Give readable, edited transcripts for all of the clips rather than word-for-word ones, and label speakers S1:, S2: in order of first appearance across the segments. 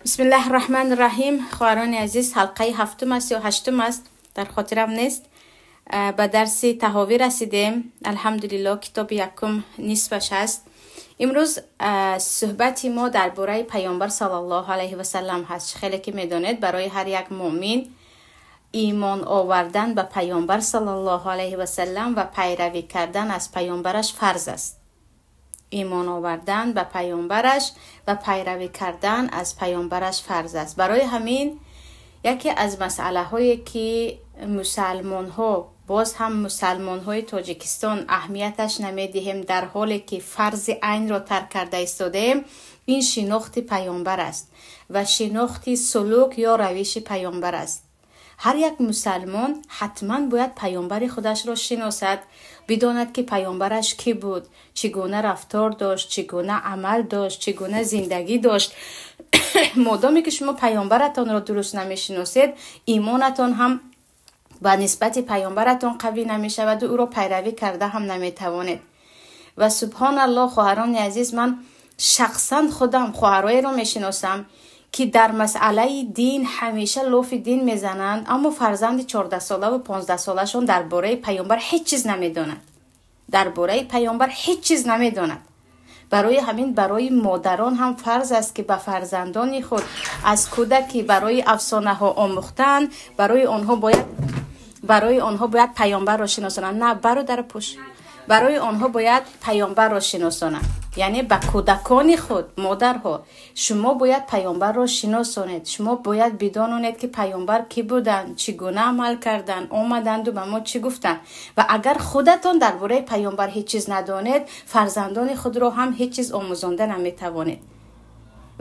S1: Бисмиллаҳи рраҳмани рраҳим. Хоҳарони азиз, ҳалқаи ҳафтум аст ё ҳаштум аст, дар хотирам нест. Ба дарси таҳовӣ расидем. Алҳамдулиллоҳ, китоби якум нисфаш аст. Имрӯз суҳбати мо дар бораи Паёмбар саллаллоҳу алайҳи васаллам ҳаст. Хеле ки медонед, барои ҳар як муъмин имон овардан ба Паёмбар саллаллоҳу алайҳи васаллам ва пайравӣ кардан аз паёмбараш фарз аст. Имон овардан ба паёмбараш ва пайравӣ кардан аз паёмбараш фарз аст. Барои ҳамин яке аз масъалаҳое ки мусалмонҳо, боз ҳам мусалмонҳои Тоҷикистон аҳамияташ намедиҳем, дар ҳоле ки фарзи айнро тарк карда истодаем, ин шинохти паёмбар аст ва шинохти сулук ё равиши паёмбар аст. Ҳар як мусалмон ҳатман бояд паёмбари худашро шиносад, бидонад ки паёмбараш кӣ буд, чӣ гуна рафтор дошт, чӣ гуна амал дошт, чӣ гуна зиндагӣ дошт. Модоме ки шумо паёмбаратонро дуруст намешиносед, имонатон ҳам ба нисбати паёмбаратон қавӣ намешаваду ӯро пайравӣ карда ҳам наметавонед. Ва субҳоналлоҳ, хоҳарони азиз, ман шахсан худам хоҳароеро мешиносам ки дар масъалаи дин ҳамеша лофи дин мезананд, аммо фарзанди 14-солаву 15-солашон дар бораи паёмбар ҳеҷ чиз намедонад. Дар бораи паёмбар ҳеҷ чиз намедонад. Барои ҳамин барои модарон ҳам фарз аст ки ба фарзандони худ аз кӯдакӣ барои афсонаҳо омӯхтан, барои онҳо бояд паёмбарро шиносонанд. На, бародару пӯш. Барои онҳо бояд паёмбарро шиносонанд. Яъне ба кӯдакони худ, модарҳо, шумо бояд паёмбарро шиносонед. Шумо бояд бидононед ки паёмбар кӣ буданд, чӣ гуна амал карданд, омаданду ба мо чӣ гуфтанд. Ва агар худатон дар бораи паёмбар ҳеҷ чиз надонед, фарзандони худро ҳам ҳеҷ чиз омӯзонда наметавонед.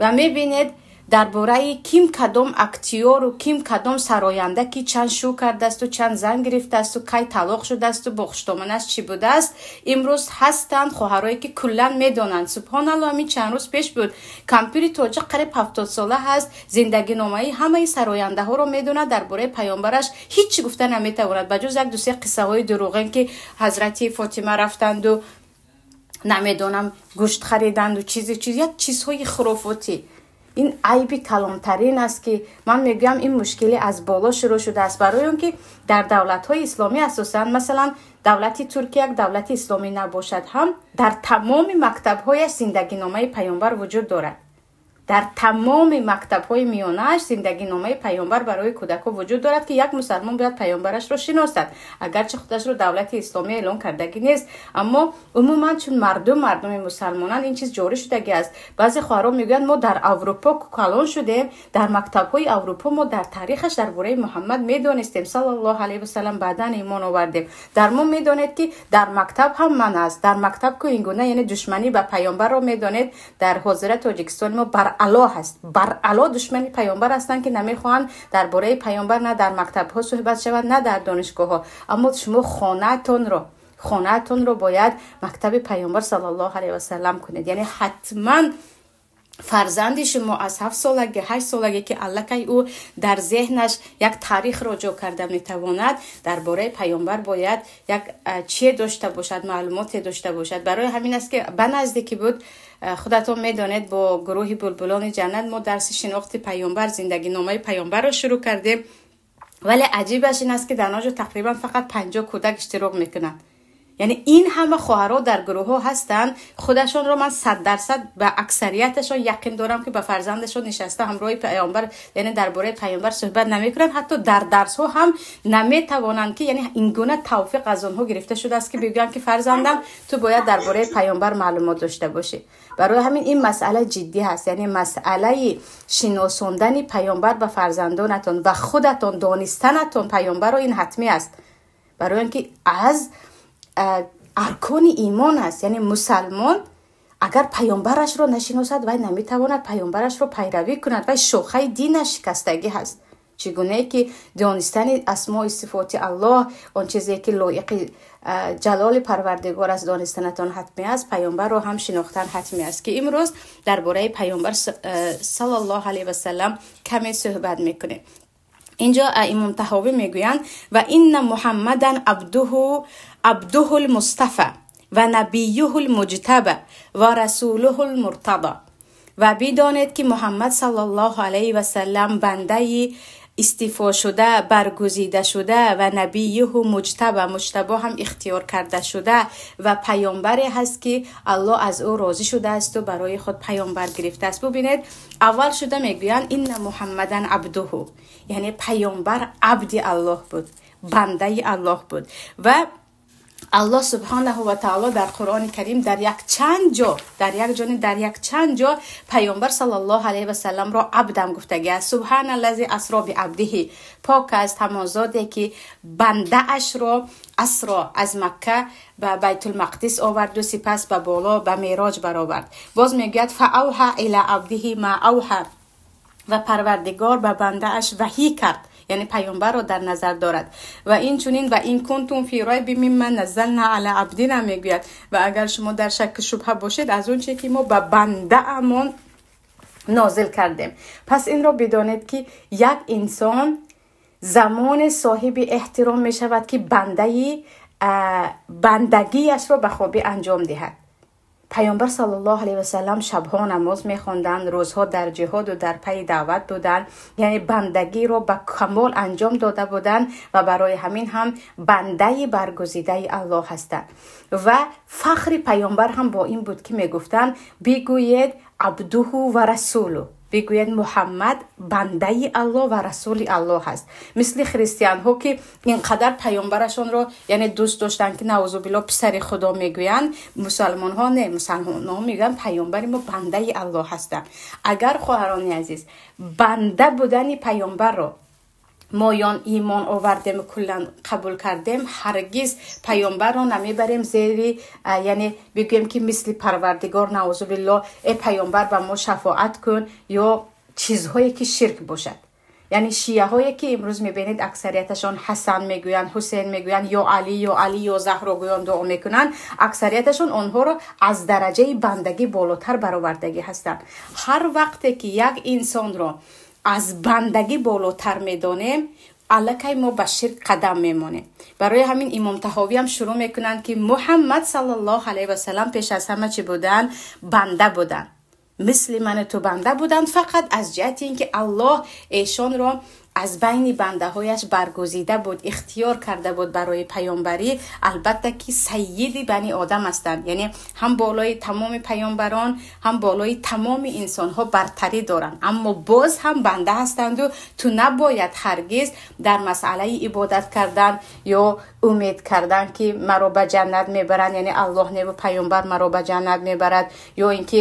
S1: Ва мебинед дар бораи ким кадом актёру ким кадом сароянда ки чанд шу кардасту чанд зан гирифтасту кай талоқ шудасту бо хуштоманаш чӣ будааст, имрӯз ҳастанд хоҳарое ки куллан медонанд. Субҳоналлоҳ, ҳамин чанд рӯз пеш буд, кампири тоҷик қариб 70-сола ҳаст, зиндагиномаи ҳамаи сарояндаҳоро медонад, дар бораи паёмбараш ҳеҷ чӣ гуфта наметавонад, ба ҷуз як ду се қиссаҳои дурӯғин ки ҳазрати Фотима рафтанду намедонам гӯшт хариданду чизи чиз, як чизҳои хурофотӣ. Ин айби калонтарин аст ки ман мегӯям ин мушкилӣ аз боло шурӯъ шудааст, барои он ки дар давлатҳои исломӣ асосан, масалан давлати Туркия як давлати исломӣ набошад ҳам, дар тамоми мактабҳояш зиндагиномаи паёмбар вуҷуд дорад. Дар тамоми мактабҳои миёнааш зиндагиномаи паёмбар барои кӯдакҳо вуҷуд дорад ки як мусалмон бояд паёмбарашро шиносад, агарчи худашро давлати исломӣ эълон кардагӣ нест, аммо умуман чун мардум мардуми мусалмонанд, ин чиз ҷорӣ шудагӣ аст. Баъзе хоҳарон мегӯянд мо дар Аврупо калон шудем, дар мактабҳои Аврупо мо дар таърихаш дар бораи Муҳаммад медонистем саллаллоҳу алайҳи васаллам, баъдан имон овардем. Дар мо медонед ки дар мактаб ҳам ман аст, дар мактаб ку ин гуна, яъне душманӣ ба паёмбарро медонед, дар ҳозира Тоҷикистони мо баръало ҳаст, баръало душмани паёмбар ҳастанд ки намехоҳанд дар бораи паёмбар на дар мактабҳо суҳбат шавад, на дар донишгоҳҳо. Аммо шумо хонаатонро бояд мактаби паёмбар саллаллоҳу алайҳи васаллам кунед. Яъне ҳатман фарзанди шумо аз 7 солагӣ, 8 солагӣ ки аллакай ӯ дар зеҳнаш як таърихро ҷо карда метавонад, дар бораи паёмбар бояд як чие дошта бошад, маълумоте дошта бошад. Барои ҳамин аст ки ба наздикӣ буд, худатон медонед, бо гурӯҳи Булбулони ҷаннат мо дарси шинохти паёмбар, зиндагиномаи паёмбарро шурӯъ кардем. Вале аҷибаш ин аст ки дар он ҷо тақрибан фақат 50 кӯдак иштирок мекунанд. Яъне ин ҳама хоҳарҳо дар гурӯҳҳо ҳастанд, худашонро ман 100% ба аксарияташон яқин дорам ки ба фарзандашон нишаста ҳамроҳи паёмбар, яъне дар бораи паёмбар суҳбат намекунанд, ҳатто дар дарсҳо ҳам наметавонанд ки, яъне ин гуна тавфиқ аз онҳо гирифта шудааст ки бигӯянд ки фарзандам ту бояд дар бораи паёмбар маълумот дошта бошӣ. Барои ҳамин ин масъала ҷиддӣ ҳаст, яъне масъалаи шиносондани паёмбар ба фарзандонатон ва худатон донистанатон паёмбарро ин ҳатмӣ аст, барои он ки аз аркони имон аст. Яъне мусалмон агар паёмбарашро нашиносад, вай наметавонад паёмбарашро пайравӣ кунад, вай шохаи динаш шикастагӣ ҳаст. Чӣ гунае ки донистани асмои сифоти Аллоҳ, он чизе ки лоиқи ҷалоли Парвардигор аст, донистанатон ҳатмӣ аст, паёмбарро ҳам шинохтан ҳатмӣ аст, ки имрӯз дар бораи паёмбар саллаллоҳу алайҳи васаллам каме суҳбат мекунем. Инҷо имом Таҳовӣ мегӯянд ва инна Муҳаммадан абдуҳул мустафа ва набиюҳул муҷтаба ва расулуҳул муртада. Ва бидонед, ки Муҳаммад саллаллоҳу алайҳи васаллам бандаи истифошуда, баргузидашуда ва набиюҳу муҷтаба, муҷтабо ҳам ихтиёр карда шуда ва паёмбаре ҳаст, ки Аллоҳ аз ӯ розӣ шудаасту барои худ паёмбар гирифтааст. Бубинед, аввал шуда мегӯянд инна Муҳаммадан абдуҳу, яъне паёмбар абди Аллоҳ буд, бандаи Аллоҳ буд. Ва Аллоҳ субҳонаҳу ва таоло дар Қуръони Карим дар як чанд ҷо, дар як ҷо, дар як чанд ҷо паёмбар саллаллоҳу алайҳи васалламро абдам гуфтагӣ аст. Субҳаналлази асро биабдиҳи, пок аст ҳамон зоте, ки бандаашро асро аз Макка ба Байтулмақдис оварду сипас ба боло ба Мероҷ баровард. Боз мегӯяд фаавҳа ила абдиҳи ма авҳа, ва Парвардигор ба бандааш ваҳӣ кард, яъне паёмбарро дар назар дорад. Ва инчунин ва ин кунтум фи райби мимма наззална ала абдина мегӯяд, ва агар шумо дар шакку шубҳа бошед аз он че ки мо ба бандаамон нозил кардем. Пас инро бидонед, ки як инсон замоне соҳиби эҳтиром мешавад, ки бандагиашро ба хубӣ анҷом диҳад. Паёмбар саллаллоҳу алайҳи васаллам шабҳо намоз мехонданд, рӯзҳо дар ҷиҳоду дар пайи даъват буданд, яъне бандагиро ба камол анҷом дода буданд ва барои ҳамин ҳам бандаи баргузидаи Аллоҳ ҳастанд. Ва фахри паёмбар ҳам бо ин буд, ки мегуфтанд: бигӯед абдуҳу ва расулу, бигӯяд Муҳаммад бандаи Аллоҳ ва расули Аллоҳ аст. Мисли христианҳо, ки инқадар паёмбарашонро, яъне, дӯст доштанд, ки наузубилло писари Худо мегӯянд, мусалмонҳо не, мусалмонҳо мегӯянд паёмбари мо бандаи Аллоҳ ҳастанд. Агар, хоҳарони азиз, банда будани паёмбарро мо ён имон овардем, куллан қабул кардем, ҳаргиз паёмбарро намебарем зери, яъне бигӯем, ки мисли Парвардигор, наузубилло, э паёмбар, ба мо шафоат кун ё чизҳое ки ширк бошад. Яъне шияҳое ки имрӯз мебинед, аксарияташон Ҳасан мегӯянд, Ҳусен мегӯянд, ё Алӣ, ё Алӣ, ё Заҳро гӯён дуо мекунанд, аксарияташон онҳоро аз дараҷаи бандагӣ болотар баровардагӣ ҳастанд. Ҳар вақте ки як инсонро аз бандагӣ болотар медонем, аллакай мо ба ширк қадам мемонем. Барои ҳамин имом Таҳовиам шурӯъ мекунанд, ки Муҳаммад саллаллоҳу алайҳи васаллам пеш аз ҳама чӣ буданд? Банда буданд, мисли ману ту банда буданд, фақат аз ҷиҳати ин ки Аллоҳ эшонро аз байни бандаҳояш баргузида буд, ихтиёр карда буд барои паёмбарӣ. Албатта ки сайиди бани одам ҳастанд, яъне ҳам болои тамоми паёмбарон, ҳам болои тамоми инсонҳо бартарӣ доранд, аммо боз ҳам банда ҳастанду ту набояд ҳаргиз дар масъалаи ибодат кардан ё умед кардан, ки маро ба ҷаннат мебаранд, яъне Аллоҳ неву паёмбар маро ба ҷаннат мебарад, ё ин ки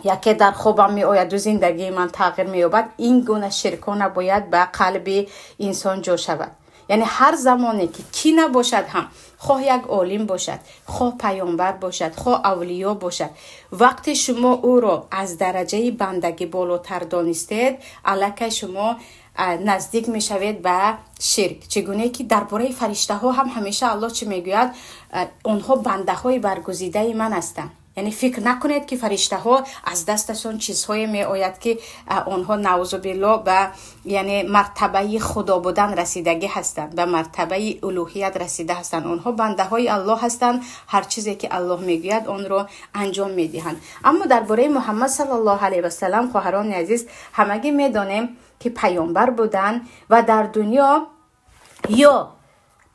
S1: яке дар хобам меояду зиндагии ман тағйир меёбад. Ин гуна ширкҳо набояд ба қалби инсон ҷо шавад. Яъне ҳар замоне ки кӣ набошад ҳам, хоҳ як олим бошад, хоҳ паёмбар бошад, хоҳ авлиё бошад, вақте шумо ӯро аз дараҷаи бандагӣ болотар донистед, аллакай шумо наздик мешавед ба ширк. Чӣ гуне ки дар бораи фариштаҳо ҳам ҳамеша Аллоҳ чӣ мегӯяд? Онҳо бандаҳои баргузидаи ман ҳастанд. Яъне фикр накунед, ки фариштаҳо аз дасташон чизҳое меояд, ки онҳо, наузубилло, ба, яъне, мартабаи худо будан расидагӣ ҳастанд, ба мартабаи улӯҳият расида ҳастанд. Онҳо бандаҳои Аллоҳ ҳастанд, ҳар чизе ки Аллоҳ мегӯяд, онро анҷом медиҳанд. Аммо дар бораи Муҳаммад саллаллоҳу алайҳи васалам, хоҳарони азиз, ҳамагӣ медонем, ки паёмбар буданд ва дар дунё ё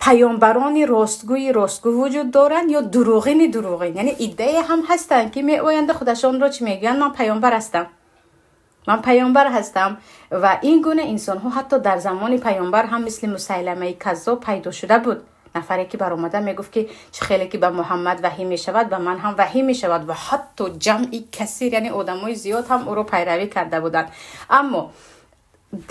S1: паёмбарони ростгӯи ростгӯ вуҷуд доранд, ё дурӯғини дурӯғин. Яъне иддае ҳам ҳастанд, ки меоянда худашонро чӣ мегӯянд? Ман паёмбар ҳастам, ман паёмбар ҳастам. Ва ин гуна инсонҳо ҳатто дар замони паёмбар ҳам мисли Мусайламаи Каззоб пайдо шуда буд, нафаре ки баромада мегуфт, ки чӣ хеле ки ба Муҳаммад ваҳӣ мешавад, ба ман ҳам ваҳӣ мешавад, ва ҳатто ҷамъи касир, яъне одамои зиёд ҳам ӯро пайравӣ карда буданд. Аммо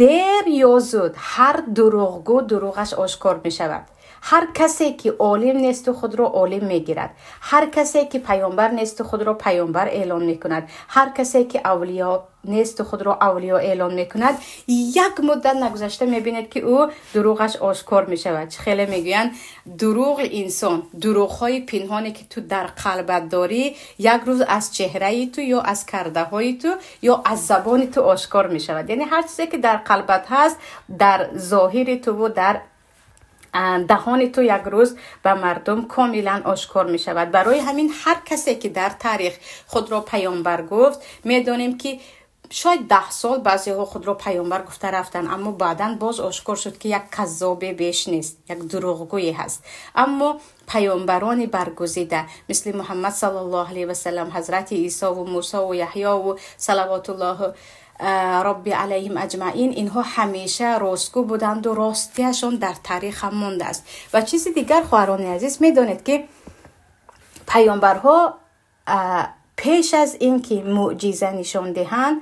S1: дер ё зуд ҳар дурӯғгӯ дурӯғаш ошкор мешавад. Ҳар касе ки олим несту худро олим мегирад, ҳар касе ки паёмбар несту худро паёмбар эълон мекунад, ҳар касе ки авлиё несту худро авлиё эълон мекунад, як муддат нагузашта мебинед, ки ӯ дурӯғаш ошкор мешавад. Чӣ хеле мегӯянд, дурӯғи инсон, дурӯғҳои пинҳоне ки ту дар қалбат дорӣ, як рӯз аз чеҳраи ту ё аз кардаҳои ту ё аз забони ту ошкор мешавад. Яъне ҳар чизе ки дар қалбат ҳаст, дар зоҳири туву дар Даҳони ту як рӯз ба мардум комилан ошкор мешавад. Барои ҳамин ҳар касе ки дар таърих худро паёмбар гуфт, медонем ки шояд 10 сол баъзеҳо худро паёмбар гуфта рафтанд, аммо баъдан боз ошкор шуд, ки як каззобе беш нест, як дурӯғгӯе ҳаст. Аммо паёмбарони баргузида мисли Муҳаммад саллаллоҳу алайҳи васаллам, ҳазрати Исову Мусову Яҳёву салавотуллоҳу робби алайҳим аҷмаин, инҳо ҳамеша ростгӯ буданду ростияшон дар таърих ҳам мондааст. Ва чизи дигар, хоҳарони азиз, медонед ки паёмбарҳо пеш аз ин ки мӯъҷиза нишон диҳанд,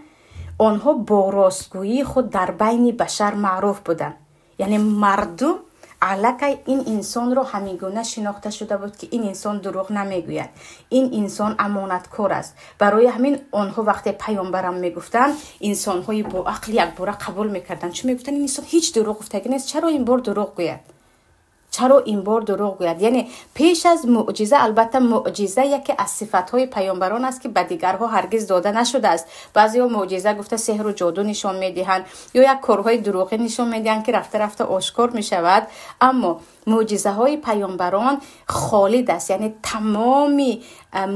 S1: онҳо бо ростгӯии худ дар байни башар маъруф буданд. Яъне мардум аллакай ин инсонро ҳамин гуна шинохта шуда буд, ки ин инсон дурӯғ намегӯяд, ин инсон амонаткор аст. Барои ҳамин онҳо вақте паёмбарам мегуфтанд, инсонҳои боақл якбора қабул мекарданд, чун мегуфтанд ин инсон ҳеҷ дурӯғ гуфтагӣ нест, чаро ин бор дурӯғ гӯяд? Чаро ин бор дурӯғ гӯяд? Яъне пеш аз мӯъҷиза, албатта мӯъҷиза яке аз сифатҳои паёмбарон аст, ки ба дигарҳо ҳаргиз дода нашудааст. Баъзеҳо мӯъҷиза гуфта сеҳру ҷоду нишон медиҳанд ё як корҳои дурӯғӣ нишон медиҳанд, ки рафта рафта ошкор мешавад. Аммо мӯъҷизаҳои паёмбарон холид аст, яъне тамоми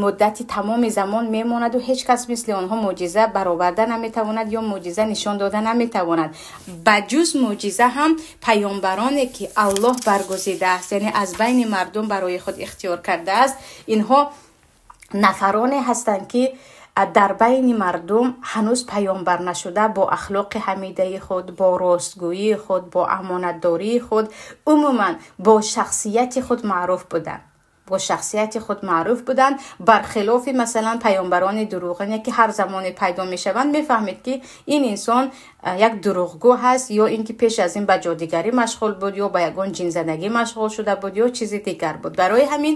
S1: муддати тамоми замон мемонаду ҳеҷ кас мисли онҳо мӯъҷиза бароварда наметавонад ё мӯъҷиза нишон дода наметавонад. Ба ҷуз мӯъҷиза ҳам паёмбароне ки Аллоҳ баргузидааст, яъне аз байни мардум барои худ ихтиёр кардааст, инҳо нафароне ҳастанд, ки дар байни мардум ҳанӯз паёмбар нашуда бо ахлоқи ҳамидаи худ, бо ростгӯии худ, бо амонатдории худ, умуман бо шахсияти худ маъруф буданд. Бо шахсияти худ маъруф буданд, бархилофи масалан паёмбарони дурӯғине, ки ҳар замоне пайдо мешаванд, мефаҳмед ки ин инсон як дурӯғгӯ ҳаст, ё ин ки пеш аз ин ба ҷодигарӣ машғул буд, ё ба ягон ҷинзанагӣ машғул шуда буд, ё чизи дигар буд. Барои ҳамин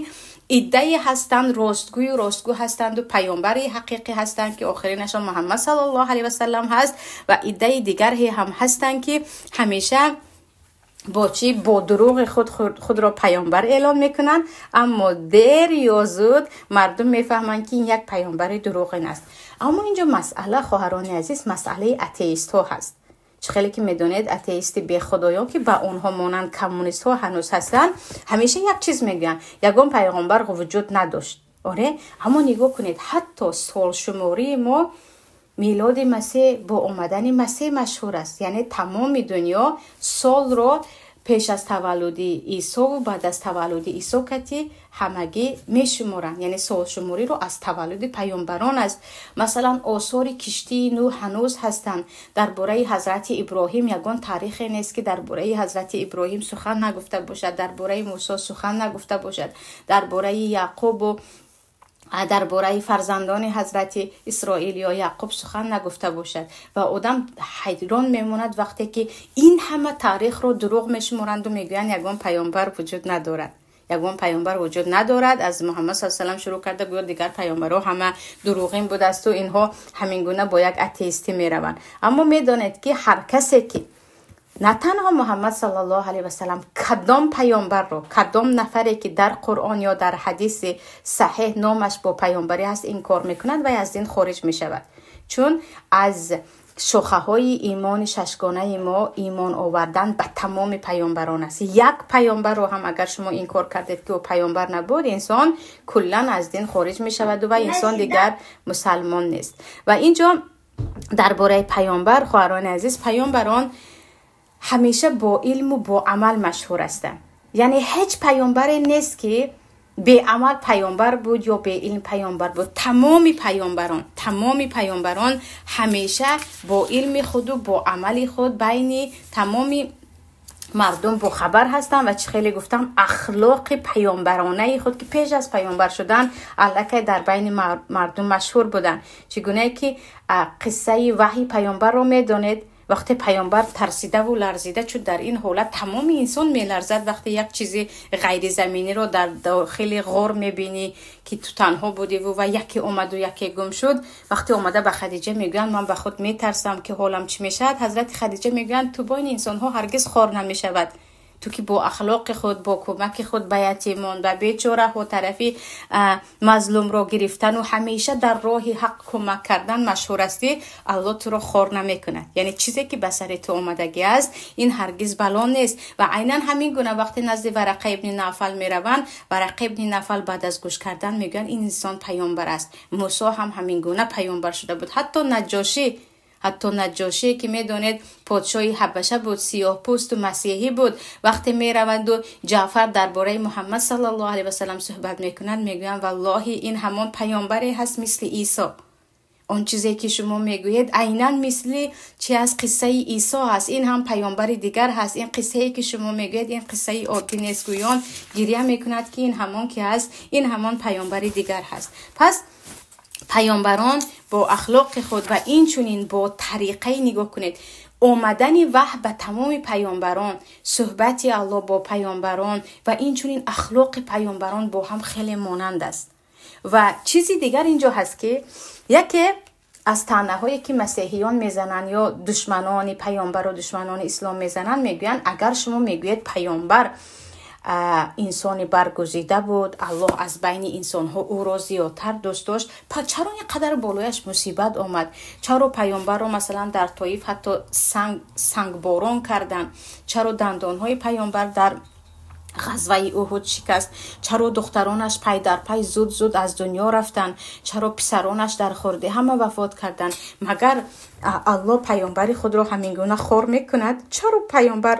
S1: иддае ҳастанд ростгӯю ростгӯ ҳастанду паёмбари ҳақиқӣ ҳастанд, ки охиринашон Муҳаммад саллаллоҳу алайҳи васаллам ҳаст, ва иддаи дигаре ҳам ҳастанд, ки ҳамеша бо чӣ? Бо дурӯғи худ худро паёмбар эълон мекунанд, аммо дер ё зуд мардум мефаҳманд, ки ин як паёмбари дурӯғин аст. Аммо инҷо масъала, хоҳарони азиз, масъалаи атеистҳо ҳаст. Чӣ хеле ки медонед, атеисти бехудоён, ки ба онҳо монанд коммунистҳо ҳанӯз ҳастанд, ҳамеша як чиз мегӯянд: ягон пайғомбар вуҷуд надошт. Оре, аммо нигоҳ кунед, ҳатто солшумории мо милоди Масеҳ бо омадани Масеҳ машҳур аст. Яъне тамоми дунё солро пеш аз таваллуди Исову баъд аз таваллуди Исо кати ҳамагӣ мешуморанд. Яъне солшумориро аз таваллуди паёмбарон аст. Масалан, осори киштии Нӯҳ ҳанӯз ҳастанд. Дар бораи ҳазрати Иброҳим ягон таърихе нест, ки дар бораи ҳазрати Иброҳим сухан нагуфта бошад, дар бораи Мусо сухан нагуфта бошад, дар бораи Яъқубу дар бораи фарзандони ҳазрати Исроил ё Яъқуб сухан нагуфта бошад. Ва одам ҳайрон мемонад вақте ки ин ҳама таърихро дурӯғ мешуморанду мегӯянд ягон паёмбар вуҷуд надорад, ягон паёмбар вуҷуд надорад. Аз Муҳаммад саллаллоҳу алайҳи васаллам шурӯъ карда гӯё дигар паёмбарҳо ҳама дурӯғин будасту инҳо ҳамин гуна бо як атеистӣ мераванд. Аммо медонед ки ҳар касе ки на танҳо Муҳаммад саллаллоҳу алайҳи васаллам, кадом паёмбарро, кадом нафаре ки дар Қуръон ё дар ҳадиси саҳеҳ номаш бо паёмбарӣ ҳаст инкор мекунад, вай аз дин хориҷ мешавад. Чун аз шохаҳои имони шашгонаи мо имон овардан ба тамоми паёмбарон аст. Як паёмбарро ҳам агар шумо инкор кардед, ки ӯ паёмбар набуд, инсон куллан аз дин хориҷ мешаваду ва инсон дигар мусалмон нест. Ва инҷо дар бораи паёмбар, хоҳарони азиз, паёмбарон ҳамеша бо илму бо амал машҳур ҳастанд. Яъне ҳеҷ паёмбаре нест, ки беамал паёмбар буд ё беилм паёмбар буд. Тамоми паёмбарон ҳамеша бо илми худу бо амали худ байни тамоми мардум бохабар ҳастанд. Ва чӣ хеле гуфтам, ахлоқи паёмбаронаи худ, ки пеш аз паёмбар шудан аллакай дар байни мардум машҳур буданд. Чӣ гунае ки қиссаи ваҳйи паёмбарро медонед, вақте паёмбар тарсидаву ларзида, чун дар ин ҳолат тамоми инсон меларзад, вақте як чизи ғайризаминиро дар дохили ғор мебинӣ, ки ту танҳо будиву ва яке омаду яке гум шуд. Вақте омада ба Хадиҷа мегӯянд: «Ман ба худ метарсам, ки ҳолам чӣ мешавад», ҳазрати Хадиҷа мегӯянд: «Ту бо ин инсонҳо ҳаргиз хор намешавад, Ту ки бо ахлоқи худ, бо кӯмаки худ ба ятимон, ба бечораҳо, тарафи мазлумро гирифтану ҳамеша дар роҳи ҳақ кӯмак кардан машҳур ҳастӣ, Аллоҳ туро хор намекунад. Яъне чизе ки ба сари ту омадагӣ аст, ин ҳаргиз бало нест. Ва айнан ҳамин гуна вақте назди Варақа ибни Навфал мераванд, Варақа ибни Навфал баъд аз гӯш кардан мегӯянд ин инсон паёмбар аст. Мусо ҳам ҳамин гуна паёмбар шуда буд. Ҳатто Наҷошие ки медонед подшоҳи Ҳабаша буд, сиёҳпӯсту масеҳӣ буд, вақте мераванду Ҷаъфар дар бораи Муҳаммад саллаллоҳу алайҳи васаллам суҳбат мекунанд, мегӯянд валлоҳи ин ҳамон паёмбаре ҳаст мисли Исо. Он чизе ки шумо мегӯед айнан мисли чи аз қиссаи Исо ҳаст, ин ҳам паёмбари дигар ҳаст, ин қиссае ки шумо мегӯед ин қиссаи оддӣ нест. Гӯён гиря мекунад ки ин ҳамон ки ҳаст, ин ҳамон паёмбари дигар ҳаст. Пас паёмбарон бо ахлоқи худ ва инчунин бо тариқаи нигоҳ кунед, омадани ваҳй ба тамоми паёмбарон, суҳбати Аллоҳ бо паёмбарон ва инчунин ахлоқи паёмбарон бо ҳам хеле монанд аст. Ва чизи дигар инҷо ҳаст ки яке аз таънаҳое ки масеҳиён мезананд ё душманони паёмбару душманони ислом мезананд, мегӯянд агар шумо мегӯед паёмбар инсони баргузида буд, Аллоҳ аз байни инсонҳо ӯро зиёдтар дӯст дошт, пас чаро ин қадар болояш мусибат омад? Чаро паёмбарро масалан дар Тоиф ҳатто сангборон карданд? Чаро дандонҳои паёмбар дар ғазваи Уҳуд шикаст? Чаро духтаронаш пай дар пай зуд-зуд аз дунё рафтанд? Чаро писаронаш дар хурдӣ ҳама вафот карданд? Магар Аллоҳ паёмбари худро ҳамин гуна хор мекунад? Чаро паёмбар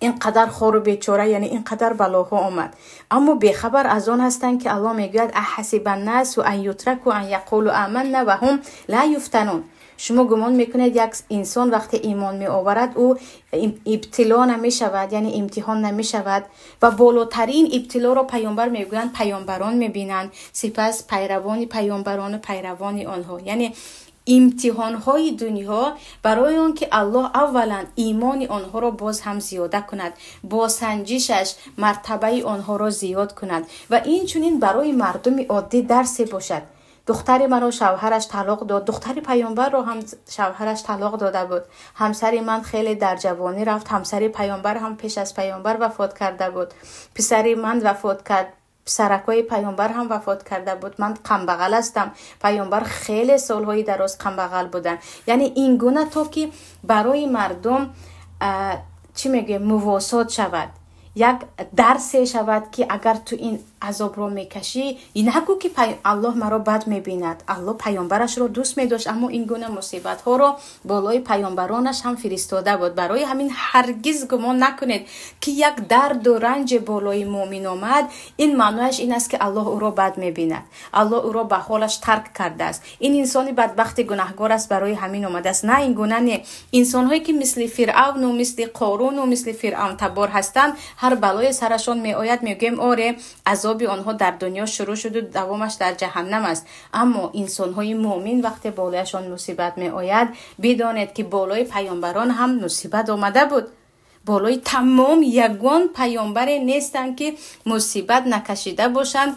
S1: ин қадар хору бечора, яъне ин қадар балоҳо омад? Аммо бехабар аз он ҳастанд ки Аллоҳ мегӯяд аҳасиба ннасу ан ютраку ан яқулу аманна ва ҳум ла юфтанун. Шумо гумон мекунед як инсон вақте имон меоварад, ӯ ибтило намешавад, яъне имтиҳон намешавад? Ва болотарин ибтилоро паёмбар мегӯянд паёмбарон мебинанд, сипас пайравони паёмбарону пайравони онҳо. Яъне имтиҳонҳои дунё барои он ки Аллоҳ аввалан имони онҳоро боз ҳам зиёда кунад, бо санҷишаш мартабаи онҳоро зиёд кунад ва инчунин барои мардуми оддӣ дарсе бошад. Духтари маро шавҳараш талоқ дод, духтари паёмбарро ҳам шавҳараш талоқ дода буд. Ҳамсари ман хеле дар ҷавонӣ рафт, ҳамсари паёмбар ҳам пеш аз паёмбар вафот карда буд. Писари ман вафот кард, писаракҳои паёмбар ҳам вафот карда буд. Ман камбағал ҳастам, паёмбар хеле солҳои дароз камбағал буданд. Яъне ин гуна то ки барои мардум чӣ мегӯем, мувосот шавад, як дарсе шавад ки агар ту ин азобро мекашӣ, нагӯ ки Аллоҳ маро бад мебинад. Аллоҳ паёмбарашро дӯст медошт, аммо ин гуна мусибатҳоро болои паёмбаронаш ҳам фиристода буд. Барои ҳамин ҳаргиз гумон накунед ки як дарду ранҷ болои муъмин омад, ин маънояш ин аст ки Аллоҳ ӯро бад мебинад, Аллоҳ ӯро ба ҳолаш тарк кардааст, ин инсони бадбахти гунаҳгор аст, барои ҳамин омадааст. На, ин гуна не. Инсонҳое ки мисли Фиръавну мисли Қоруну мисли Фиръавн табор ҳастанд, ҳар балое сарашон меояд, мегӯем оре, азоби онҳо дар дунё шурӯъ шуду давомаш дар ҷаҳаннам аст. Аммо инсонҳои муъмин вақте болояшон мусибат меояд, бидонед ки болои паёмбарон ҳам мусибат омада буд. Болои тамом ягон паёмбаре нестанд ки мусибат накашида бошанд,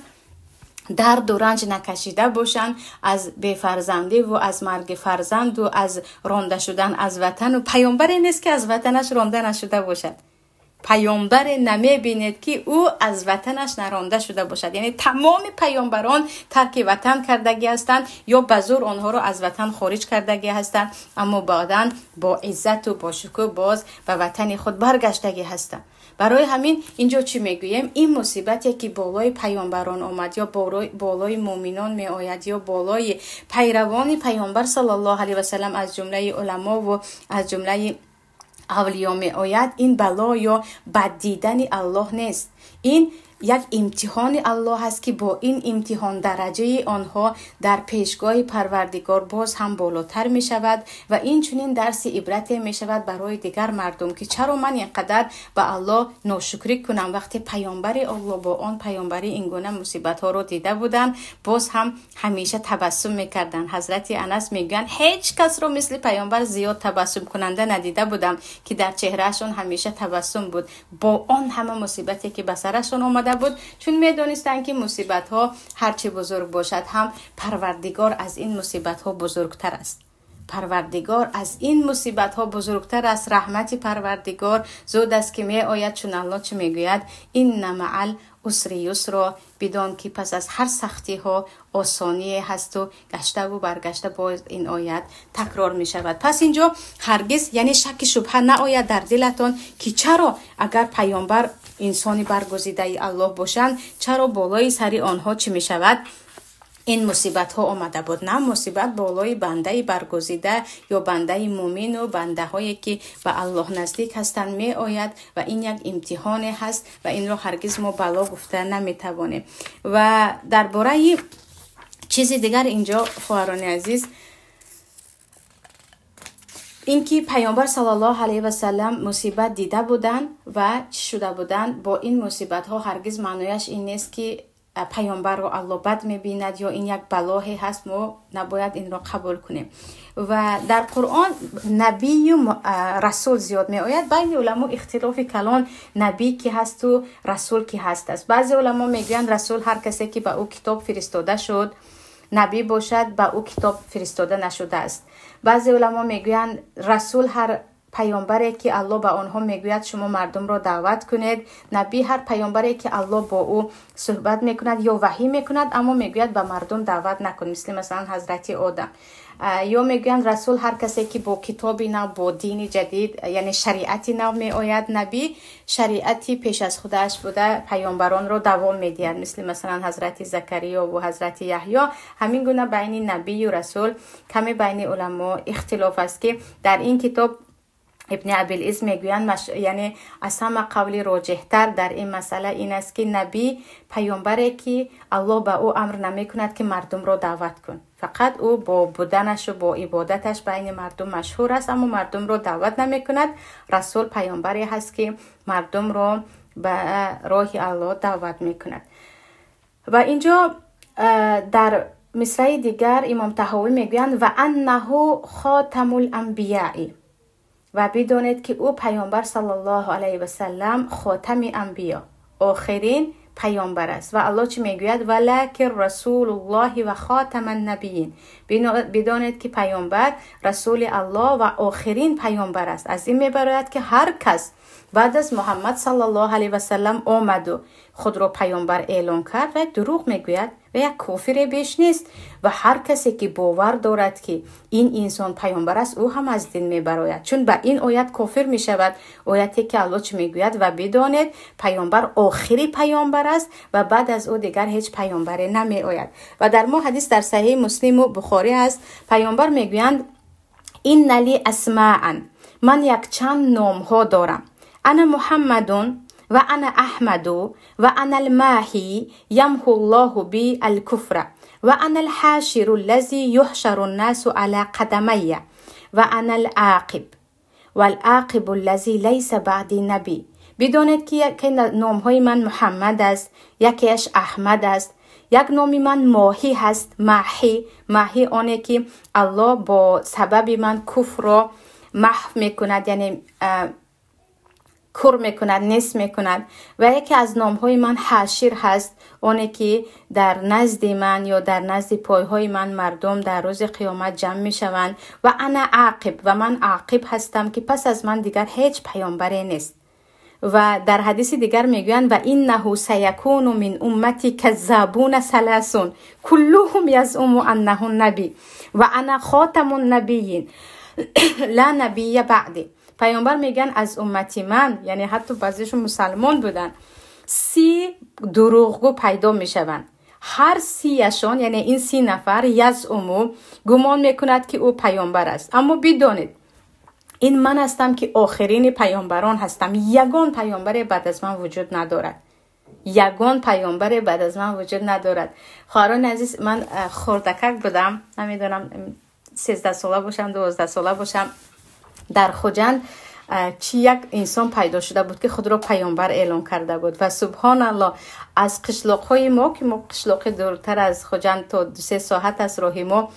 S1: дарду ранҷ накашида бошанд, аз бефарзандиву аз марги фарзанду аз ронда шудан аз ватану. Паёмбаре нест ки аз ватанаш ронда нашуда бошад. Паёмбаре намебинед ки ӯ аз ватанаш наронда шуда бошад. Яъне тамоми паёмбарон тарки ватан кардагӣ ҳастанд ё ба зур онҳоро аз ватан хориҷ кардагӣ ҳастанд, аммо баъдан бо иззату бо шукӯҳ боз ба ватани худ баргаштагӣ ҳастанд. Барои ҳамин инҷо чӣ мегӯем? Ин мусибате ки болои паёмбарон омад ё болои муъминон меояд ё болои пайравони паёмбар саллаллоҳу алайҳи васаллам аз ҷумлаи уламову аз ҷумлаи авлиё меояд, ин бало ё бад дидани Аллоҳ нест. Ин як имтиҳони Аллоҳ аст ки бо ин имтиҳон дараҷаи онҳо дар пешгоҳи Парвардигор боз ҳам болотар мешавад ва инчунин дарси ибрате мешавад барои дигар мардум ки чаро ман ин қадар ба Аллоҳ ношукрӣ кунам вақте паёмбари Аллоҳ бо он паёмбарӣ ин гуна мусибатҳоро дида буданд, боз ҳам ҳамеша табассум мекарданд. Ҳазрати Анас мегӯянд ҳеҷ касро мисли паёмбар зиёд табассумкунанда надида будам ки дар чеҳраашон ҳамеша табассум буд бо он ҳама мусибате ки ба сарашон омада буд, чун медонистанд ки мусибатҳо ҳарчи бузург бошад ҳам Парвардигор аз ин мусибатҳо бузургтар аст. Парвардигор аз ин мусибатҳо бузургтар аст. Раҳмати Парвардигор зуд аст ки меояд, чун Аллоҳ чӣ мегӯяд? Инна маал усри юсро. Бидон ки пас аз ҳар сахтиҳо осоние ҳасту гаштаву баргашта боз ин оят такрор мешавад. Пас инҷо ҳаргиз, яъне шакки шубҳа наояд дар дилатон, ки чаро агар паёмбар инсони баргузидаи Аллоҳ бошанд, чаро болои сари онҳо чӣ мешавад? Ин мусибатҳо омада буд. На, мусибат болои бандаи баргузида ё бандаи мумину бандаҳое ки ба Аллоҳ наздик ҳастанд меояд ва ин як имтиҳоне ҳаст ва инро ҳаргиз мо бало гуфта наметавонем. Ва дар бораи чизи дигар инҷо, хоҳарони азиз, ин ки паёмбар саллаллоҳу алайҳи васаллам мусибат дида буданд ва чӣ шуда буданд бо ин мусибатҳо, ҳаргиз маънояш ин нест ки паёмбарро Аллоҳ бад мебинад ё ин як балоҳе ҳаст, мо набояд инро қабул кунем. Ва дар Қуръон набию расул зиёд меояд. Байни уламо ихтилофи калон набӣ ки ҳасту расул ки ҳаст аст. Баъзе уламо мегӯянд, расул ҳар касе ки ба ӯ китоб фиристода шуд, набӣ бошад ба ӯ китоб фиристода нашудааст. Баъзе уламо мегӯянд, расул ҳар паёмбаре ки Аллоҳ ба онҳо мегӯяд, шумо мардумро даъват кунед. Набӣ ҳар паёмбаре ки Аллоҳ бо ӯ суҳбат мекунад ё ваҳӣ мекунад, аммо мегӯяд, ба мардум даъват накун, мисли масалан ҳазрати Одам. Ё мегӯянд, расул ҳар касе ки бо китоби нав, бо дини ҷадид, яъне шариати нав меояд. Набӣ шариати пеш аз худаш буда паёмбаронро давом медиҳад, мисли масалан ҳазрати Закариё ва ҳазрати Яҳё. Ҳамин гуна байни набию расул каме байни уламо ихтилоф аст, ки дар ин китоб Ибни Абилиз мегӯянд, яъне аз ҳама қавли роҷеҳтар дар ин масъала ин аст, ки набӣ паёмбаре ки Аллоҳ ба ӯ амр намекунад, ки мардумро даъват кун, фақат ӯ бо буданашу бо ибодаташ байни мардум машҳур аст, аммо мардумро даъват намекунад. Расул паёмбаре ҳаст, ки мардумро ба роҳи Аллоҳ даъват мекунад. Ва инҷо дар мисраи дигар Имом Таҳовӣ мегӯянд: ва аннаҳу хотамул анбияи, ва бидонед ки ӯ паёмбар саллаллоҳу алайҳи васаллам хотами анбиё, охирин паёмбар аст. Ва Аллоҳ чӣ мегӯяд? Валакин расулуллоҳи ва хотаман набиин. Бидонед ки паёмбар расули Аллоҳ ва охирин паёмбар аст. Аз ин мебарояд, ки ҳар кас баъд аз Муҳаммад саллаллоҳу алайҳи васаллам омаду худро паёмбар эълон кард, ва дурӯғ мегӯяд ва як кофире беш нест. Ва ҳар касе ки бовар дорад, ки ин инсон паёмбар аст, ӯ ҳам аз дин мебарояд, чун ба ин оят кофир мешавад, ояте ки Аллоҳ чӣ мегӯяд? Ва бидонед, паёмбар охири паёмбар аст ва баъд аз ӯ дигар ҳеҷ паёмбаре намеояд. Ва дар мо ҳадис дар Саҳеҳи Муслиму Бухорӣ аст, паёмбар мегӯянд: инна ли асмаан, ман якчанд номҳо дорам, ана Муҳаммадун ва ана Аҳмаду ва ана алмаҳи ямҳу ллоҳу би алкуфра ва ана алҳоширу аллази юҳшару ннасу ала қадамайя ва ана алоқиб валоқибу аллази лайса баъди набӣ. Бидонед, ки яке номҳои ман Муҳаммад аст, якеаш Аҳмад аст, як номи ман Моҳӣ ҳаст, Маҳӣ. Маҳӣ оне ки Аллоҳ бо сабаби ман куфрро маҳв мекунад, яъне кур мекунад, нест мекунад. Ва яке аз номҳои ман Ҳашир ҳаст, оне ки дар назди ман ё дар назди пойҳои ман мардум дар рӯзи қиёмат ҷамъ мешаванд. Ва ана ақиб, ва ман ақиб ҳастам, ки пас аз ман дигар ҳеҷ паёмбаре нест. Ва дар ҳадиси дигар мегӯянд: ва иннаҳу саякуну мин уммати каззабуна саласун куллуҳум язуму аннаҳу набӣ ва ана хотамун набиин ла набия баъди. Паёмбар мегӯянд, аз уммати ман, яъне ҳатто баъзешон мусалмон буданд, 30 дурӯғгӯ пайдо мешаванд. Ҳар 30-яшон, яъне ин 30 нафар, язуму, гумон мекунад, ки ӯ паёмбар аст, аммо бидонед, ин ман ҳастам, ки охирини паёмбарон ҳастам. Ягон паёмбаре баъд аз ман вуҷуд надорад, ягон паёмбаре баъд аз ман вуҷуд надорад. Хоҳарони азиз, ман хурдакак будам, намедонам, 13сола бошам, 12сола бошам, дар Хуҷанд чӣ як инсон пайдо шуда буд, ки худро паёмбар эълон карда буд. Ва субҳоналлоҳ, аз қишлоқҳои мо, ки мо қишлоқи дуртар аз Хуҷанд, то 2-3 соат аст роҳи мо,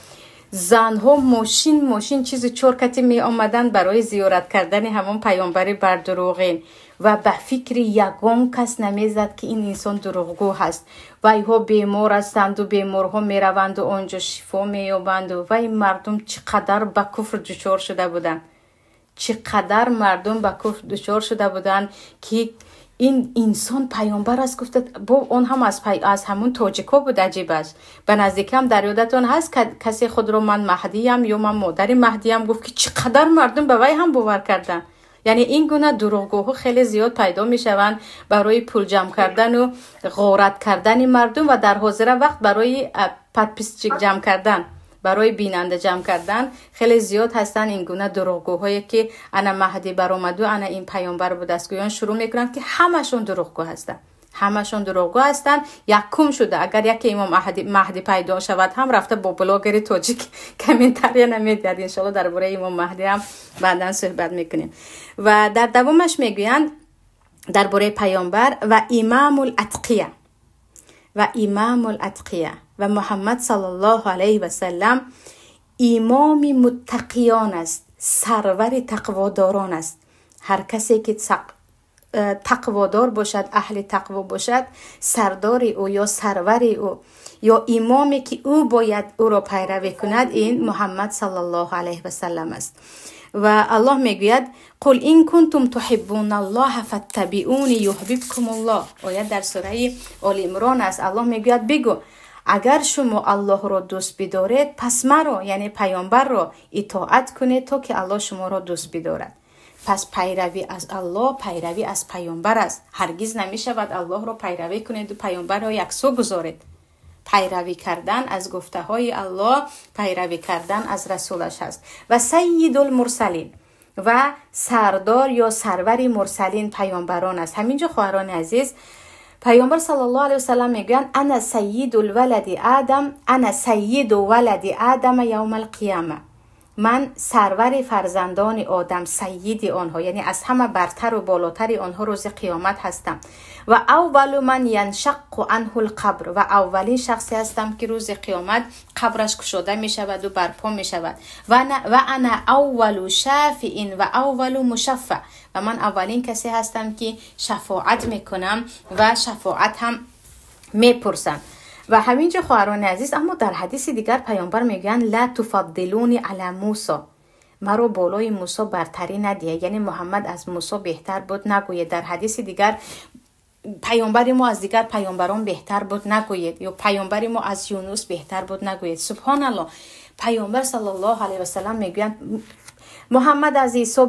S1: Занҳо мошин мошин чизу чор кати меомаданд барои зиёрат кардани ҳамон паёмбари бардурӯғин ва ба фикри ягон кас намезад, ки ин инсон дурӯғгӯ ҳаст. Вайҳо бемор ҳастанду беморҳо мераванду онҷо шифо меёбанду вай мардум чӣ қадар ба куфр дучор шуда буданд, чӣ қадар мардум ба куфр дучор шуда буданд, ки ин инсон паёмбар аст гуфта. Бо он ҳам аз ҳамун тоҷикҳо буд. Аҷиб аст, ба наздикам дар ёдатон ҳаст, касе худро ман маҳдиям ё ман модари маҳдиям гуфт, ки чӣ қадар мардум ба вай ҳам бовар карданд. Яъне ин гуна дурӯғгӯҳо хеле зиёд пайдо мешаванд барои пул ҷамъ кардану ғорат кардани мардум ва дар ҳозира вақт барои подписчик ҷамъ кардан, барои бинанда ҷамъ кардан хеле зиёд ҳастанд ин гуна дурӯғгӯҳое, ки ана маҳдӣ баромаду ана ин паёмбар будааст гӯён шурӯъ мекунанд, ки ҳамашон дурӯғгӯ ҳастанд, ҳамашон дурӯғгӯ ҳастанд. Якум шуда агар яке имом маҳдӣ пайдо шавад ҳам рафта бо блогери тоҷик комментария намедиҳад. Иншоалло, дар бораи имом маҳдӣ ҳам баъдан суҳбат мекунем. Ва дар давомаш мегӯянд дар бораи паёмбар: ва имамул атқия, ва имамул атқия, ва Муҳаммад саллаллоҳу алайҳи васаллам имоми муттақиён аст, сарвари тақводорон аст. Ҳар касе ки тақводор бошад, аҳли тақво бошад, сардори ӯ ё сарвари ӯ ё имоме ки ӯ бояд ӯро пайравӣ кунад, ин Муҳаммад саллаллоҳу алайҳи васаллам аст. Ва Аллоҳ мегӯяд: қул ин кунтум туҳиббуналлоҳа фаттабиуни юҳбибкумуллоҳ. Оят дар сураи Оли Имрон аст. Аллоҳ мегӯяд: бигӯ, агар шумо Аллоҳро дӯст бидоред, пас маро, яъне паёмбарро, итоат кунед, то ки Аллоҳ шуморо дӯст бидорад. Пас пайравӣ аз Аллоҳ пайравӣ аз паёмбар аст. Ҳаргиз намешавад Аллоҳро пайравӣ кунеду паёмбарро яксӯ гузоред. Пайравӣ кардан аз гуфтаҳои Аллоҳ пайравӣ кардан аз расулаш аст. Ва сайидул мурсалин, ва сардор ё сарвари мурсалин, паёмбарон аст. Ҳамин ҷо, хоҳарони азиз, паёмбар саллаллоҳу алайҳи васаллам мегӯянд: ана сайидул валади адам, ана сайиду валади адама явмал қияма. Ман сарвари фарзандони одам, сайиди онҳо, яъне аз ҳама бартару болотари онҳо рӯзи қиёмат ҳастам. Ва аввалу ман яншаққу анҳу лқабр, ва аввалин шахсе ҳастам, ки рӯзи қиёмат қабраш кушода мешаваду барпо мешавад. Ва ана аввалу шафиин ва аввалу мушаффа, ва ман аввалин касе ҳастам, ки шафоат мекунам ва шафоат ҳам мепурсам. Ва ҳамин ҷо, хоҳарони азиз, аммо дар ҳадиси дигар паёмбар мегӯянд: ла туфаддилуни ала Мусо, маро болои Мусо бартарӣ надиҳед, яъне Муҳаммад аз Мусо беҳтар буд нагӯед. Дар ҳадиси дигар паёмбари мо аз дигар паёмбарон беҳтар буд нагӯед ё паёмбари мо аз Юнус беҳтар буд нагӯед. Субҳоналлоҳ, паёмбар саллаллоҳу алайҳи васаллам мегӯянд: Муҳаммад аз Исо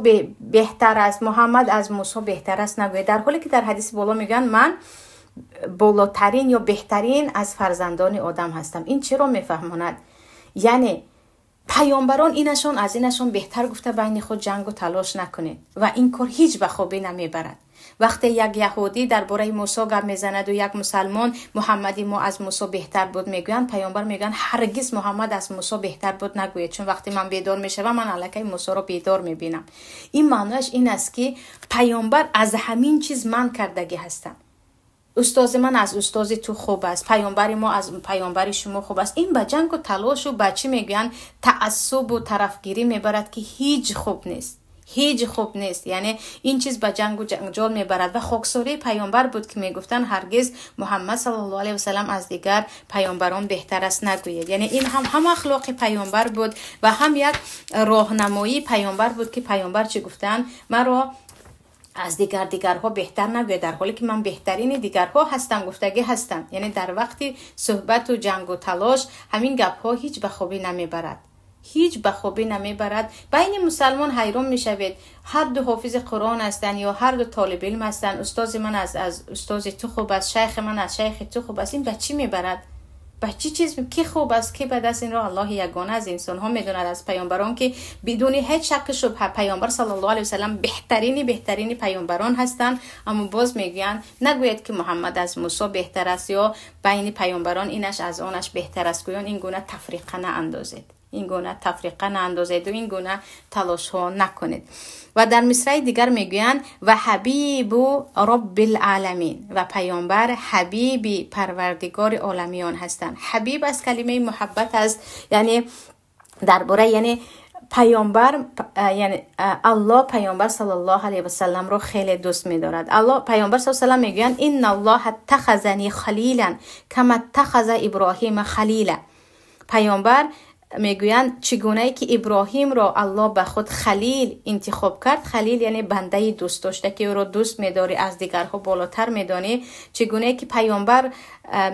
S1: беҳтар аст, Муҳаммад аз Мусо беҳтар аст нагӯед, дар ҳоле ки дар ҳадиси боло мегӯянд: ман болотарин ё беҳтарин аз фарзандони одам ҳастам. Ин чиро мефаҳмонад? Яъне паёмбарон инашон аз инашон беҳтар гуфта байни худ ҷангу талош накунед ва ин кор ҳеҷ ба хубӣ намебарад. Вақте як яҳудӣ дар бораи Мусо гап мезанаду як мусалмон Муҳаммади мо аз Мусо беҳтар буд мегӯянд, паёмбар мегӯянд: ҳаргиз Муҳаммад аз Мусо беҳтар буд нагӯед, чун вақте ман бедор мешавам, ман аллакай Мусоро бедор мебинам. Ин маънояш ин аст, ки паёмбар аз ҳамин чиз манъ кардагӣ ҳастанд. Устози ман аз устози ту хуб аст, паёмбари мо аз паёмбари шумо хуб аст, ин ба ҷангу талошу ба чӣ мегӯянд, таассубу тарафгирӣ мебарад, ки ҳеҷ хуб нест, ҳеҷ хуб нест. Яъне ин чиз ба ҷангу ҷанҷол мебарад. Ва хоксории паёмбар буд, ки мегуфтанд: ҳаргиз Муҳаммад саллаллоҳу алайҳи васаллам аз дигар паёмбарон беҳтар аст нагӯед. Яъне ин ҳам ахлоқи паёмбар буд ва ҳам як роҳнамоии паёмбар буд, ки паёмбар чӣ гуфтанд? Маро аз дигарҳо беҳтар нагӯед, дар ҳоле ки ман беҳтарини дигарҳо ҳастам гуфтагӣ ҳастам. Яъне дар вақти суҳбату ҷангу талош ҳамин гапҳо ҳеҷ ба хубӣ намебарад, ҳеҷ ба хубӣ намебарад. Байни мусалмон ҳайрон мешавед, ҳар ду ҳофизи Қуръон ҳастанд ё ҳар ду толиби илм ҳастанд, устози ман аз устози ту хуб аст, шайхи ман аз шайхи ту хуб аст. Ин ба чӣ мебарад? Ба чӣ чиз? Ки хуб аст, ки бад аст, инро Аллоҳи ягона аз инсонҳо медонад. Аз паёмбарон, ки бидуни ҳеҷ шакку шубҳа паёмбар саллаллоҳу алайҳи васаллам беҳтарини паёмбарон ҳастанд, аммо боз мегӯянд: нагӯед, ки Муҳаммад аз Мусо беҳтар аст ё байни паёмбарон инаш аз онаш беҳтар аст гӯён. Ин гуна тафриқа наандозед, ин гуна тафриқа наандозеду ин гуна талошҳо накунед. Ва дар мисраи дигар мегӯянд: ва ҳабибу роббил оламин, ва паёмбар ҳабиби парвардигори оламиён ҳастанд. Ҳабиб аз калимаи муҳаббат аст, яъне Дар бораи, яъне паёмбар, яъне Аллоҳ паёмбар саллаллоҳу алайҳи васалламро хеле дӯст медорад. Аллоҳ паёмбар саллаллоҳу алайҳи васаллам мегӯянд: инналлоҳа аттахазани халилан кама аттахаза Иброҳима халила. Паёмбар мегӯянд, чӣ гунае ки Иброҳимро Аллоҳ ба худ халил интихоб кард. Халил яъне бандаи дӯст дошта, ки ӯро дӯст медорӣ, аз дигарҳо болотар медонӣ. Чӣ гунае ки паёмбар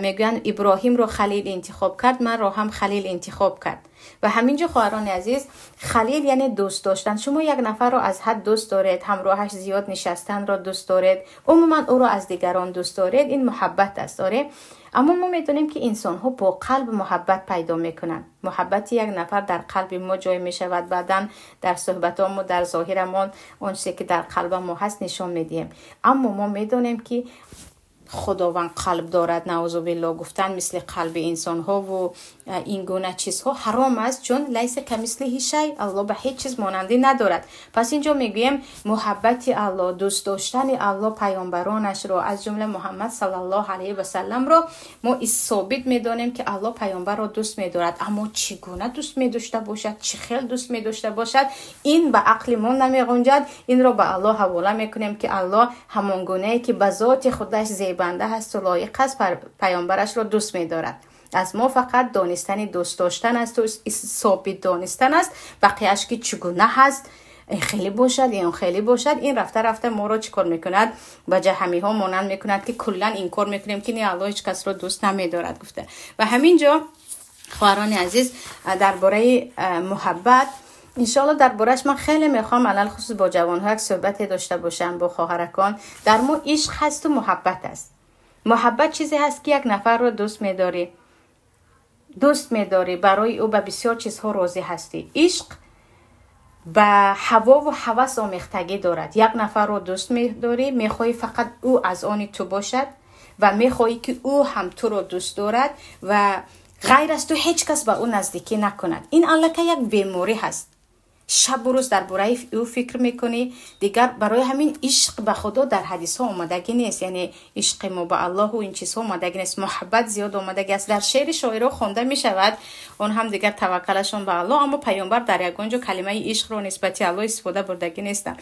S1: мегӯянд Иброҳимро халил интихоб кард, манро ҳам халил интихоб кард. Ва ҳамин ҷо, хоҳарони азиз, халил яъне дӯст доштан. Шумо як нафарро аз ҳад дӯст доред, ҳамроҳаш зиёд нишастанро дӯст доред, умуман ӯро аз дигарон дӯст доред, ин муҳаббат аст. Оре, аммо мо медонем, ки инсонҳо бо қалб муҳаббат пайдо мекунанд. Муҳаббати як нафар дар қалби мо ҷой мешавад, баъдан дар суҳбатҳомо, дар зоҳирамон он чизе ки дар қалби мо ҳаст нишон медиҳем. Аммо мо медонем, ки Худованд қалб дорад. Наъузу биллоҳ гуфтан мисли қалби инсонҳову ин гуна чизҳо ҳаром аст, чун лайса камислиҳи шай, Аллоҳ ба ҳеҷ чиз монандӣ надорад. Пас инҷо мегӯем, муҳаббати Аллоҳ, дӯст доштани Аллоҳ паёмбаронашро, аз ҷумла Муҳаммад саллаллоҳу алайҳи васалламро, мо собит медонем, ки Аллоҳ паёмбарро дӯст медорад. Аммо чӣ гуна дӯст медошта бошад, чӣ хел дӯст медошта бошад, ин ба ақли мо намеғунҷад. Инро ба Аллоҳ ҳавола мекунем, ки Аллоҳ ҳамон гунае ки ба зоти худаш зебанда ҳасту лоиқ аст, паёмбарашро дӯст медорад. Аз мо фақат донистани дӯст доштан асту собит донистан аст. Бақияш ки чӣ гуна ҳаст, ин хеле бошад, ин хеле бошад, ин рафта рафта моро чӣ кор мекунад? Ба ҷаҳамиҳо монанд мекунад, ки куллан инкор мекунем, ки не, Аллоҳ ҳеҷ касро дӯст намедорад гуфта. Ва ҳамин ҷо, хоҳарони азиз, дар бораи муҳаббат, иншоалло, дар борааш ман хеле мехоҳам алалхусус бо ҷавонҳо як суҳбате дошта бошам, бо хоҳаракон. Дар мо ишқ ҳасту муҳаббат аст. Муҳаббат чизе ҳаст, ки як нафарро дӯст медорӣ, дӯст медорӣ, барои ӯ ба бисёр чизҳо розӣ ҳастӣ. Ишқ ба ҳавову ҳавас омехтагӣ дорад. Як нафарро дӯст медорӣ, мехоҳӣ фақат ӯ аз они ту бошад ва мехоҳӣ, ки ӯ ҳам туро дӯст дорад ва ғайр аз ту ҳеҷ кас ба ӯ наздикӣ накунад. Ин аллакай як беморӣ ҳаст. Шабу рӯз дар бораи ӯ фикр мекунӣ дигар. Барои ҳамин ишқ ба Худо дар ҳадисҳо омадагӣ нест, яъне ишқи мо ба Аллоҳу ин чизҳо омадагӣ нест. Муҳаббат зиёд омадагӣ аст, дар шеъри шоиро хонда мешавад, он ҳам дигар таваккалашон ба Аллоҳ. Аммо паёмбар дар ягон ҷо калимаи ишқро нисбати Аллоҳ истифода бурдагӣ нестанд.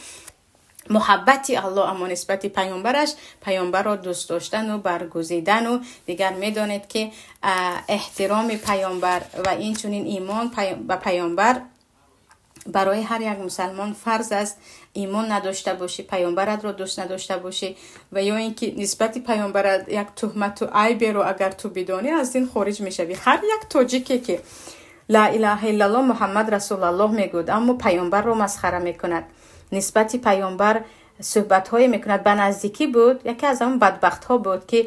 S1: Муҳаббати Аллоҳ аммо нисбати паёмбараш, паёмбарро дӯст доштану баргузидану дигар медонед, ки эҳтироми паёмбар ва инчунин имон ба паёмбар барои ҳар як мусалмон фарз аст. Имон надошта бошӣ, паёмбаратро дӯст надошта бошӣ ва ё ин ки нисбати паёмбарат як туҳмату айберо агар ту бидонӣ, аз дин хориҷ мешавӣ. Ҳар як тоҷике ки ла илаҳа иллаллоҳ Муҳаммад расулаллоҳ мегӯяд, аммо паёмбарро масхара мекунад, нисбати паёмбар суҳбатҳое мекунад, ба наздикӣ буд, яке аз он бадбахтҳо буд, ки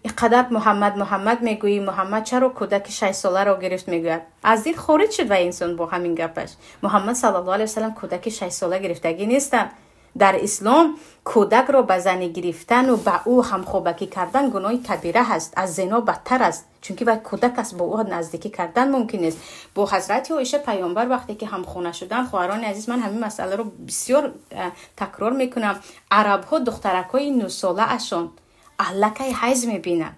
S1: инқадар Муҳаммад, Муҳаммад мегӯӣ, Муҳаммад чаро кӯдаки 6-соларо гирифт, мегӯяд. Аз дин хориҷ шуд ва инсон бо ҳамин гапаш. Муҳаммад саллаллоҳу алайҳи васаллам кӯдаки 6-сола гирифтагӣ нестанд. Дар ислом кӯдакро ба занӣ гирифтану ба ӯ ҳамхобагӣ кардан гуноҳи кабира ҳаст, аз зино бадтар аст, чунки вай кӯдак аст, бо ӯ наздикӣ кардан мумкин нест. Бо ҳазрати Оиша паёмбар вақте ки ҳамхона шуданд, хоҳарони азиз, ман ҳамин масъаларо бисёр такрор мекунам, арабҳо духтаракҳои 9-солаашон аллакай ҳайз мебинанд.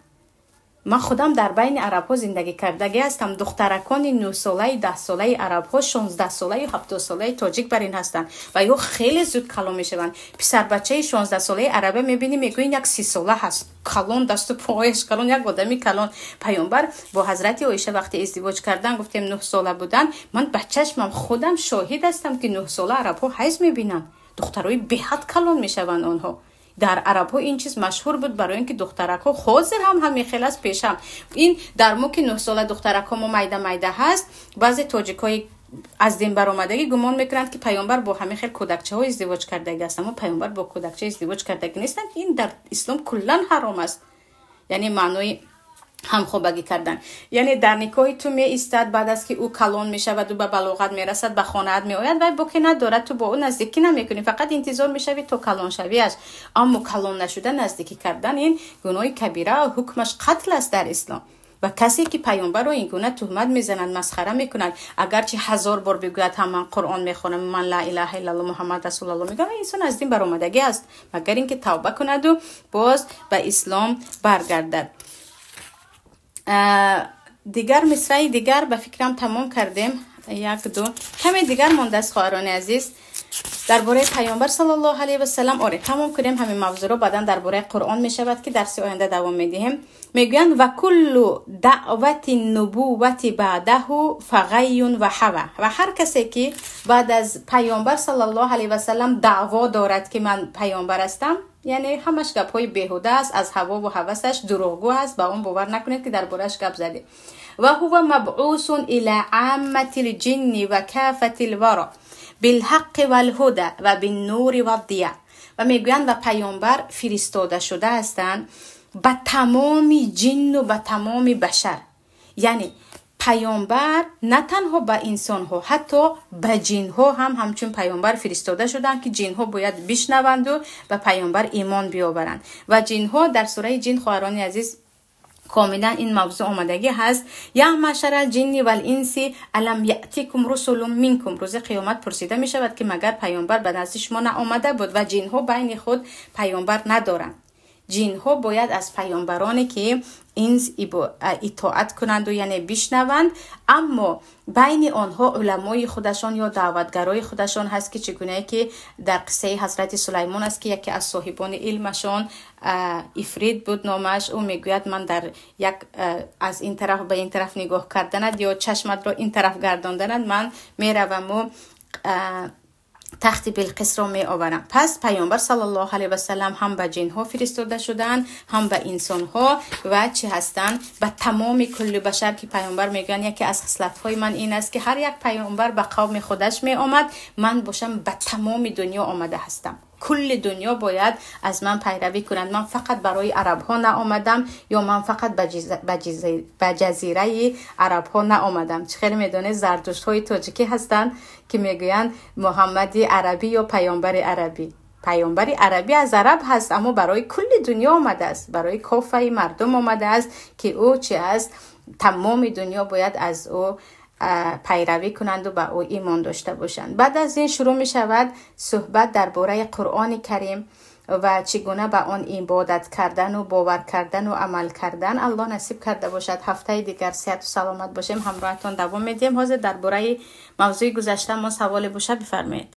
S1: Ман худам дар байни арабҳо зиндагӣ кардагӣ ҳастам. Духтаракони 9-солаи, 10-солаи арабҳо 16-солаю 70-солаи тоҷик бар ин ҳастанд ва ё хеле зуд калон мешаванд. Писарбачаи 16-солаи араба мебинӣ, мегӯӣ як 30-сола ҳаст, калон, дасту пояш калон, як одами калон. Паёмбар бо ҳазрати Оиша вақте издивоҷ кардан, гуфтем, 9-сола буданд. Ман ба чашмам худам шоҳид ҳастам, ки 9-сола арабҳо ҳайз мебинанд. Духтарои беҳад калон мешаванд онҳо. Дар арабҳо ин чиз машҳур буд, барои ин ки духтаракҳо ҳозир ҳам ҳамин хел аст, пешам ин дар мо ки 9-сола духтаракҳо мо майда майда ҳаст. Баъзе тоҷикҳои аз дин баромадагӣ гумон мекунанд, ки паёмбар бо ҳамин хел кӯдакчаҳо издивоҷ кардагӣ аст. Аммо паёмбар бо кӯдакча издивоҷ кардагӣ нестанд. Ин дар ислом куллан ҳаром аст, яъне маънои ҳамхобагӣ кардан, яъне дар никоҳи ту меистад, баъд аз ки ӯ калон мешаваду ба балоғат мерасад, ба хонаат меояд, вай боке надорад, ту бо ӯ наздикӣ намекунӣ, фақат интизор мешавӣ то калоншавиаш. Аммо калон нашуда наздикӣ кардан ин гуноҳи кабира, ҳукмаш қатл аст дар ислом. Ва касе ки паёмбарро ин гуна туҳмат мезанад, масхара мекунад, агарчи ҳазор бор бигӯяд ҳам ман Қуръон мехонам, ман ла илаҳа иллаллоҳ Муҳаммад расулаллоҳ мегӯям, инсон аз дин баромадагӣ аст, магар ин ки тавба кунаду боз ба ислом баргардад. Дигар мисраи дигар ба фикрам тамом кардем. Як, ду, каме дигар мондааст, хоҳарони азиз, дар бораи паёмбар саллаллоҳу алайҳи васалам. Оре, тамом кунем ҳамин мавзӯъро, баъдан дар бораи Қуръон мешавад, ки дарси оянда давом медиҳем. Мегӯянд: ва куллу даъвати нубуввати баъдаҳу фағайюн ва ҳава. Ва ҳар касе ки баъд аз паёмбар саллаллоҳу алайҳи васалам даъво дорад, ки ман паёмбар ҳастам, яъне ҳамаш гапҳои беҳуда аст, аз ҳавову ҳавасаш дурӯғгӯ аст, ба он бовар накунед, ки дар борааш гап задем. Ва ҳува мабъусун ила аммати лҷинни ва кафати лваро билҳаққи валҳуда ва биннури ваддия. Ва мегӯянд, ва паёмбар фиристода шуда ҳастанд ба тамоми ҷинну ба тамоми башар. Яъне паёмбар на танҳо ба инсонҳо, ҳатто ба ҷинҳо ҳам ҳамчун паёмбар фиристода шуданд, ки ҷинҳо бояд бишнаванду ба паёмбар имон биёваранд. Ва ҷинҳо дар сураи Ҷин, хоҳарони азиз, комилан ин мавзӯъ омадагӣ ҳаст: я маъшарал ҷинни вал инси алам яътикум русулун минкум. Рӯзи қиёмат пурсида мешавад, ки магар паёмбар ба назди шумо наомада буд? Ва ҷинҳо байни худ паёмбар надоранд. Ҷинҳо бояд аз паёмбароне ки инс итоат кунанду, яъне бишнаванд, аммо байни онҳо уламои худашон ё даъватгарои худашон ҳаст, ки чӣ гунае ки дар қиссаи ҳазрати Сулаймон аст, ки яке аз соҳибони илмашон, Ифрит буд номаш, ӯ мегӯяд: ман дар як аз ин тараф ба ин тараф нигоҳ карданад ё чашматро ин тараф гардонданад, ман мераваму тахти Билқисро меоварам. Пас паёмбар саллаллоҳу алайҳи васалам ҳам ба ҷинҳо фиристода шудаанд, ҳам ба инсонҳо ва чӣ ҳастанд, ба тамоми кулли башар, ки паёмбар мегӯянд: яке аз хислатҳои ман ин аст, ки ҳар як паёмбар ба қавми худаш меомад, ман бошам ба тамоми дунё омада ҳастам. Кулли дунё бояд аз ман пайравӣ кунанд. Ман фақат барои арабҳо наомадам ё ман фақат ба ҷазираи арабҳо наомадам. Чӣ хеле медонед, зардуштҳои тоҷикӣ ҳастанд, ки мегӯянд Муҳаммади арабӣ ё паёмбари арабӣ. Паёмбари арабӣ аз араб ҳаст, аммо барои кулли дунё омадааст, барои кофаи мардум омадааст, ки ӯ чи аст, тамоми дунё бояд аз ӯ пайравӣ кунанду ба ӯ имон дошта бошанд. Баъд аз ин шурӯъ мешавад суҳбат дар бораи Қуръони Карим ва чӣ гуна ба он ибодат кардану бовар кардану амал кардан. Аллоҳ насиб карда бошад, ҳафтаи дигар сиҳату саломат бошем, ҳамроҳатон давом медиҳем. Ҳозир дар бораи мавзӯи гузашта мо саволе боша, бифармоед.